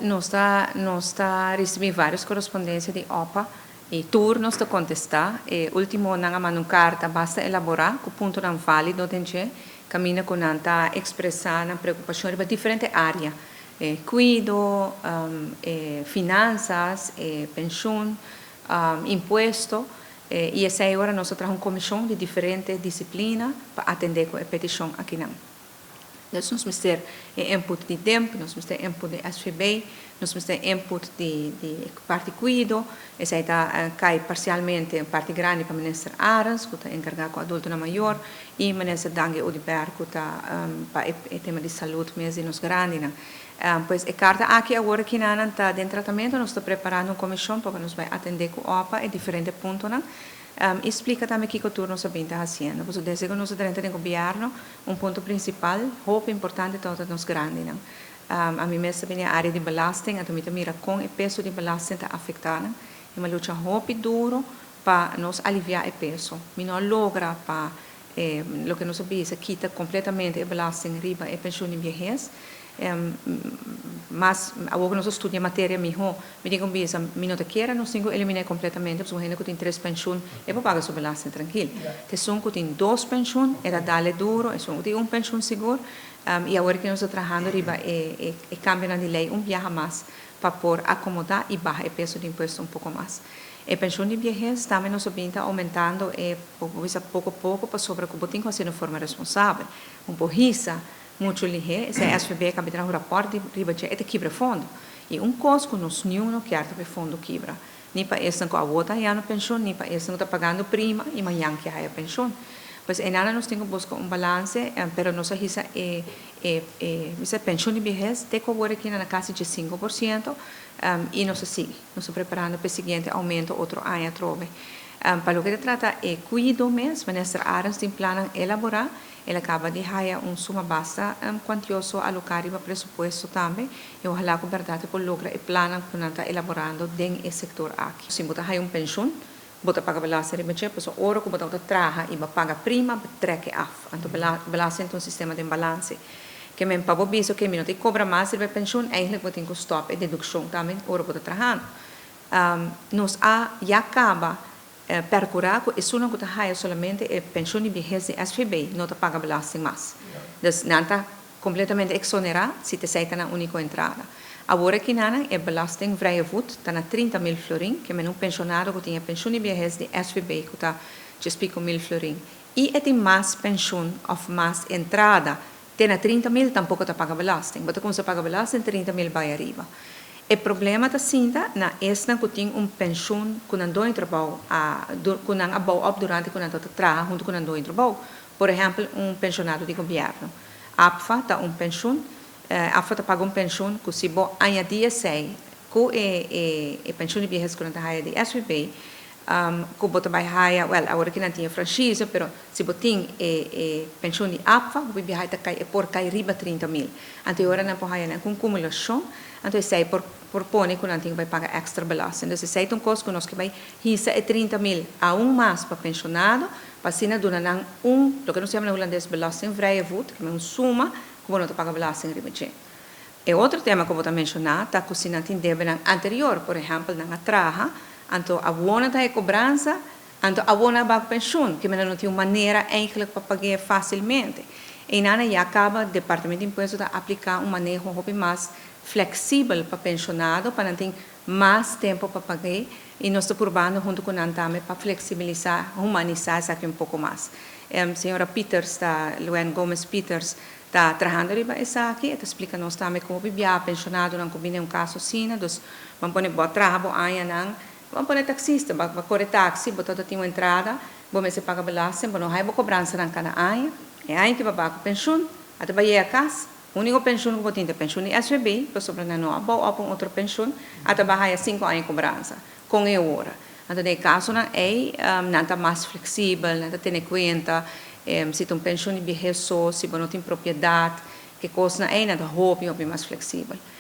Nos ta ricibi varios correspondencia di OPA y tur nos ta contesta. E ultimo nan a manda un carta basta elabora, cu puntonan valido den dje, caminda cu nan ta expresa nan preocupacion riba diferente area. Cuido, finanzas, pensioen, impuesto. Y esey ora nos a traha un comision di diferente disciplina pa atende cu e peticion akinan. Dus nos mester input di DIMP, nos mester input di SVB, nos mester input di parti cuido, esey ta cay parcialmente parti grandi pa minister Arends, cu ta encarga cu adultonan mayor, y minister Dangui Oduber, cu ta pa e tema di salud mes di nos grandinan. Pues e carta aki awor akinan ta den tratamento, nos ta preparando un comision pa nos bay atende cu OPA e diferente puntonan. Explica tambe kico tur nos a bin ta haciendo. Pues desde cu nos a drenta den gobierno, un punto principal, hopi importante ta nos grandinan. Ami mes tambe area di belasting, anto mi mira con e peso di belasting ta afecta nan. Y mi a lucha hopi duro pa nos alivia e peso. Mi no a logra pa loke nos a bisa kita completamente e belasting riba e pensioen di viehes. Mas awor nos a studia materia miho, mi di bisa, mi no ta kere nos tin cu elimina completamente, pasobra hende cu tin tres pensioen, e por paga su belasting trankil. Esun cu tin dos pensioen, e ta dal duro, esun cu tin un pensioen sigur, y awor cu nos ta trahando riba e cambio di ley un biaha mas pa por acomoda y baha e peso di impuesto un poco mas. E pensioen di viehes tambe nos a bin ta aumentando e poco poco pasobra cu bo tin cu haci di forma responsabel. Un por hisa mucho lihe, esey SVB a caba di un rapport di riba dje, e ta kibra fondo. Y un cos cu nos no kier ta fondo kibra. Ni pa esnan cu awo ta na pensioen, ni pa esnan cu ta pagando prima y mañan kier haya pensioen. Pues einan nos tin cu busca un balance, pero nos a hisa e pensioen di viehes, te cu awor aki na casi di 5%, y nos ta sigui. Nos ta preparando pa e siguiente aumento otro aña atrobe. Pa loke ta trata e cuido mes, minister Arends tin plan elabora, el a caba di haya un suma basta cuantioso aloca riba presupuesto tambe, y ohala cu berdad por logra e plan cu nan ta elaborando den e sector aki. Si bo ta haya un pensioen, bo ta paga belasting riba dje, pues ora cu bo ta traha y bo paga prima, bo trek af. Anto belasting ta un sistema di balance. Kemen pa bo bisa cu mi no ta cobra mas riba pensioen, eigenlijk bo tin cu stop e deduccion tambe ora bo ta trahando. Nos a ya caba percura cu esunnan cu ta haya solamente e pensioen di viehes di SVB no ta paga belasting mas. Dus nan ta completamente exonera si esey ta nan unico entrada. Awor akinan e belastingvrije voet ta na 30 mil florin, kemen un pensionado cu tin pensioen di viehes di SVB cu ta 10 y pico mil florin. Y e tin mas pensioen of mas entrada, te na 30 mil, tampoco ta paga belasting. Bo ta cuminsa paga belasting 30 mil bay ariba. E problema ta sinta na esnan cu tin un pensioen cu nan doño trabou a cu nan a bouw op durante cu nan ta traha hunto cu nan doño trabou. Por ehempel, un pensionado di gobierno. APFA ta un pensioen, APFA ta paga un pensioen cu si bo añadi esey cu e pensioen di viehes cu nan ta haya di SVB, cu bo ta bay haya, well, awor cu nan tin franchise, pero si bo tin e pensioen di APFA, bo bay ta cay, e por cay riba 30 mil. Anto ora nan por haya nan cu acumulacion, anto esey por pone cu nan tin bay paga extra belasting. Dus esey ta un cos cu nos kier bay hisa e 30 mil aun mas pa pensionado, pa asina duna nan un, loke nos yama na Hulandes belastingvrije voet, cu ta un suma cu no ta paga belasting riba dje. E otro tema cu bo a menciona, ta cu si nan tin debenan anterior, por ehempel, nan a traha, anto awor nan ta e cobransa, anto awor nan a bay pensioen, cu no tin un manera eigenlijk pa paga facilmente. Einan ya caba Departamento di Impuesto ta aplica un maneho un poco mas flexibel pa pensionado, pa nan tin mas tempo pa paga, y nos ta probando hunto cu nan tambe pa flexibilisa, humanisa esaki un poco mas. Señora Peters, ta, Luan Gomez Peters, ta trahando riba esaki, ta explica nos tambe con biaha pensionadonan cu bin un caso asina, dus ban pone bo a traha bo añanan, ban pone taxista, ba core taxi, bo tin un entrada, bo mester paga belasting, bo no haya bo cobransanan cada aña, e aña cu bo bay cu pensioen, ata bo yega cas, unico pensioen cu bo tin ta pensioen di SVB, pasobra nan no a bouw op un otro pensioen, ata bo haya 5 aña cobransa, con e ora. Anto, den casonan ey, nan ta mas flexibel, nan ta tene cuenta, si tin un pensioen di viehes so, si bo no tin propiedad, cu cosnan ey nan ta hopi, hopi mas flexibel.